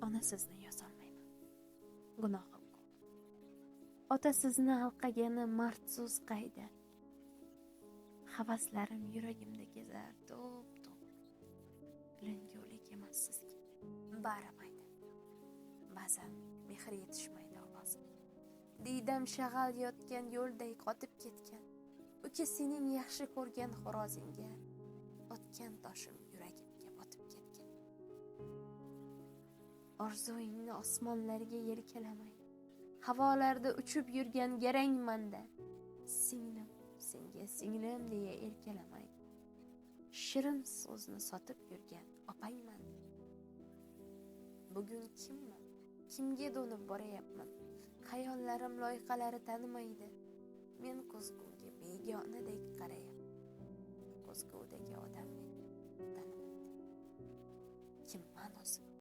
Onasizni yozolmayman, gunohim ko'p. Otasizni halqagani mard so'z qayda? Havaslarim yuragimda kezar to'p-to'p. Ilingulik emas sizga, bari mayda. Ba'zan mehr yetishmaydi ovozim. Diydam shag'al yotgan yo'lday qotib ketgan. Uka, sening yaxshi ko'rgan xo'rozingga otgan toshim yuragimga botib ketgan. Orzuingni osmonlarga yelkalamay, havolarda uchib yurgan garangmanda. Singlim, senga singlim deya erkalamay, shirin so'zni sotib yurgan opangman. Bugun kimman? Kimga do'nib borayapman? Xayollarim loyqalari tanimaydi. Men ko'zguga begonadek qarayapman. Ko'zgudagi odam meni tanimaydi. Kimman o'zi?